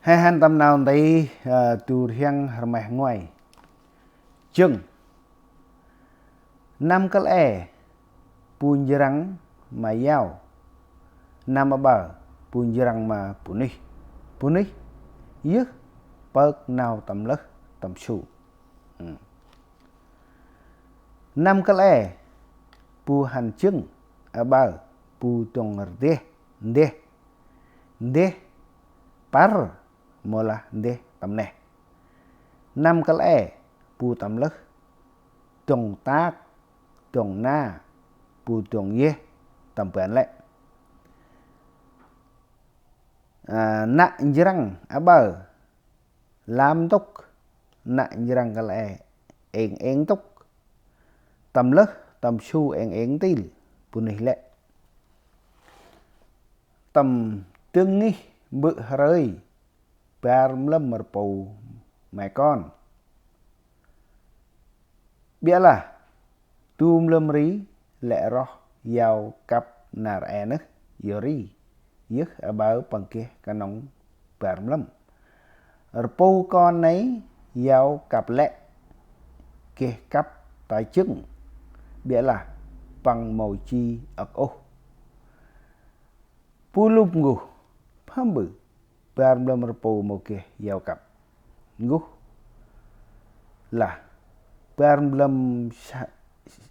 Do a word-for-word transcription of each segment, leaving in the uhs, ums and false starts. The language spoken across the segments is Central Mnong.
He hăn tâm nau nti, ơ, du rhiăng rmeh ngoai. Jâng. Năm kăl e, bu njrăng ma yau. Năm aƀaơ, bu njrăng ma bunuyh. Bunuyh, yơh, pơk nau tâm lơh, tâm su. Năm kăl e, bu hăn jâng, aƀaơ, bu dŏng rdeh, ndeh. Ndeh, păr, mâu lah ndeh tâm neh. Năm kăl e, bu tâm lơh, dŏng tak, dŏng na, bu dŏng yeh, tâm ban lĕ. Ơ, nă njrăng aƀaơ, lam ntŭk, nă njrăng kăl e, êng êng ntŭk. Tâm lơh, tâm su êng êng ntil, bunuyh lĕ. Tâm dâng ngih mbơ̆ Hrơi, bar mlâm rpu me kon. Ƀiălah, du mlâm ri lĕ roh yau kăp nar e nơh, yor ri, yơh aƀaơ păng geh knŏng bar mlâm. Rpu kon nây yau kăp lĕ, geh kăp ta jâng, ƀiălah păng mâu ji âk ôh. Bu lŭp N'guh, phâm ƀư, bar mlâm rpu mâu geh yau kăp. N'guh lah, bar mlâm sa-,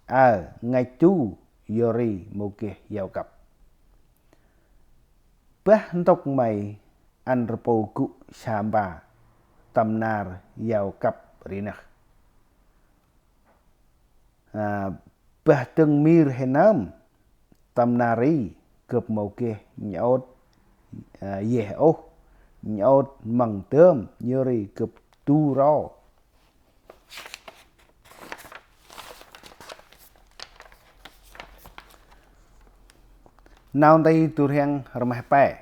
a, ngăch du, yor ri mâu geh yau kăp. Bah ntŭk may ăn rpu gŭ sa mpa, tâm nar yau kăp ri nơh. Ơ, bah dâng mir he nơm, tâm nar ri, gâp mâu geh nhŭt, ơ, yeh ôh, nhŭt măng dơm, yor ri gâp du ro. Nau nti du rhiăng rmeh pe.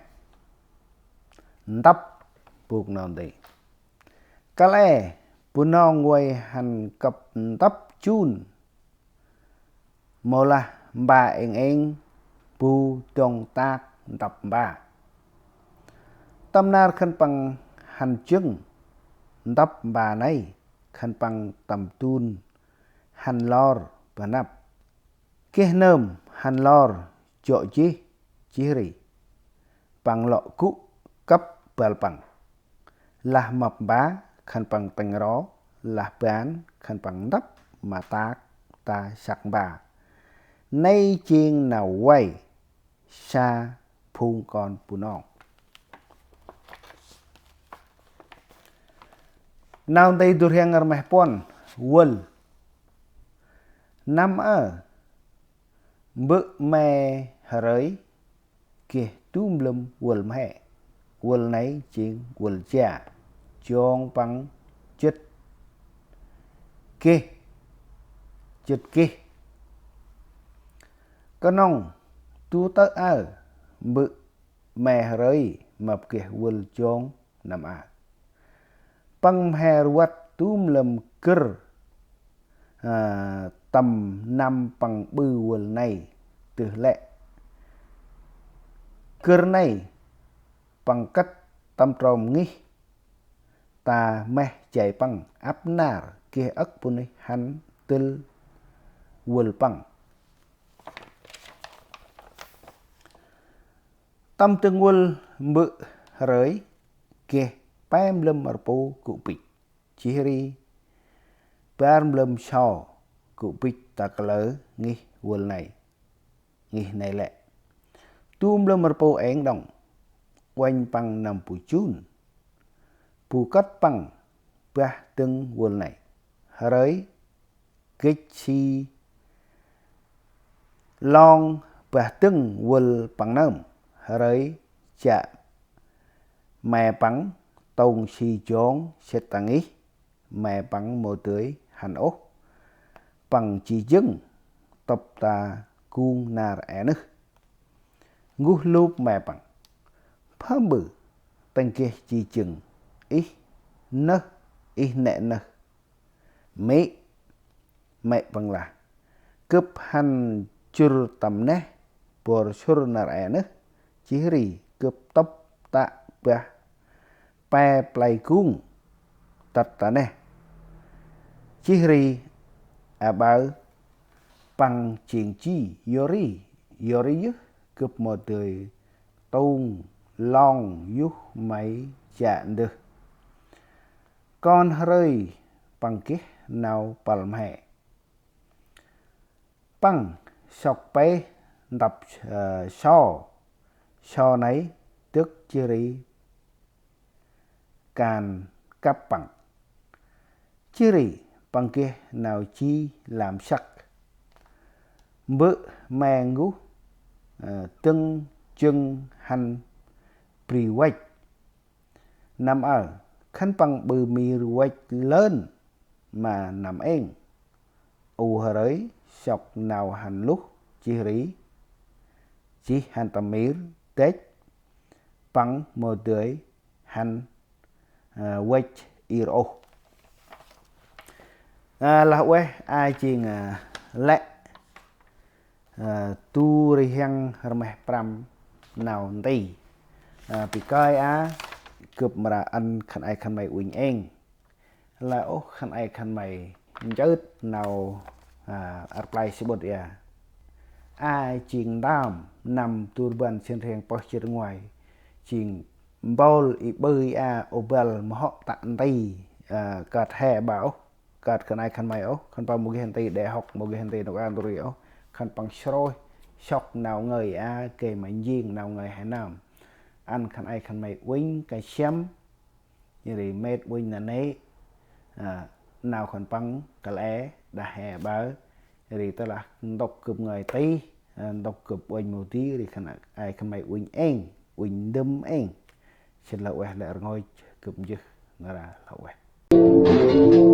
Ntăp, bôk nau nti. Kăl e, bu nong vay hăn kăp ntăp jun. Mâu lah mpa êng êng, bu dŏng tak ntăp mpa. Tâm nar khân păng hăn jâng, ntăp mpa nây, khân păng tâm dun hăn lor bơh năp. Geh nơm hăn lor jŏ jêh, jêh ri păng lŏ gŭ kăp băl păng. Lah mâp mpa khân păng tĭng ro, lah ban khân păng ntăp ma tak ta săk mpa. Nây jêng nau vay sa phung kon Bunong. Nau nti du rhiăng rmeh puăn, vâl. Năm aơ, mbơ̆ me Hrơi geh du mlâm vâl mhe. Vâl nây jêng vâl ja, jong păng jât geh, jât geh. Knŏng du tơ̆ aơ, mbơ̆ me Hrơi mâp geh vâl jong năm a. Păng mhe rvăt du mlâm gĭr, ơ, tâm năm păng ƀư vâl nây dơh lĕ. Gĭr nây păng kât tâm trôm ngih ta meh jay păng ăp nar geh âk bunuyh hăn dâl vâl păng. Tâm dâng vâl mbơ̆ Hrơi geh pe mlâm rpu gŭ bêch. Jêh ri bar mlâm so gŭ bêch ta kalơ ngih vâl nây. Ngih nây lĕ. Du mlâm rpu êng đŏng. Uănh păng năm bu jun. Bu kât păng bah dâng vâl nây. Hrơi gĭch si long bah dâng vâl păng nơm. Hrơi jă me păng tông si jong sĭt ta ngih, me păng mâu dơi hăn ôh. Păng ji jâng tŭp ta gung nar e nơh. N'guh lŭp me păng. Phâm ƀư, tĭng geh ji jâng ih nơh, ih nĕ nơh. Mê̆, mê̆ păng lah. Gâp hăn jŭr tâm neh, bôr sŭr nar e nơh, jêh ri gâp tŭp tă bah pe play gung tât ta neh. Jêh ri aƀaơ păng jêng ji, yor ri, yor ri yơh gâp mâu dơi tông long yuh may jă ndơh. Kon Hrơi păng geh nau pâl mhe. Păng sŏk pêh ntăp, ơ, so. So nây dâk jêh ri kan kăp păng. Jêh ri păng geh nau ji lam săk. Mbơ̆ me N'guh, ơ, dâng jâng hăn bri văch. Năm aơ, khân păng ƀư mir văch lơn ma năm êng. U Hrơi sŏk nau hăn luh jêh ri, jêh hăn tâm mir dăch, păng mâu dơi hăn, ơ, văch ir ôh. Ơ, lah ueh a jêng, ơ, lĕ, ơ, du rhiăng rmeh prăm nau nti. Ơ, bi kơi a gâp mra ăn khân ay khân may uănh êng. Lah ôh khân ay khân may nchơt nau, ơ, rplay samƀŭt a. A jêng ntơm năm du rbăn sĭn rhiăng pơh jât ngoai. Jêng mpôl i ƀư a ôbăl mhŏ tă nti, ơ, kơt he ƀaơ ôh. Kơt khân ay khân may ôh, khân păng mâu geh nti đe hŏk, mâu geh nti nôk a ndri ôh. Khân păng srôih sŏk nau ngơi a, gay ma njêng nau ngơi he nơm. Ăn khân ay khân may uănh kay siăm, jêh ri mĕt uănh nanê̆, ơ, nau khân păng kăl e đah he ƀaơ, jêh ri tơlah ntŭk gâp ngơi tih, ơ, ntŭk gâp uănh mâu di, jêh ri khân ay khân may uănh êng, uănh ndŭm êng. Sĭt lah ueh lĕ rngôch gâp jêh nar aơ lah ueh.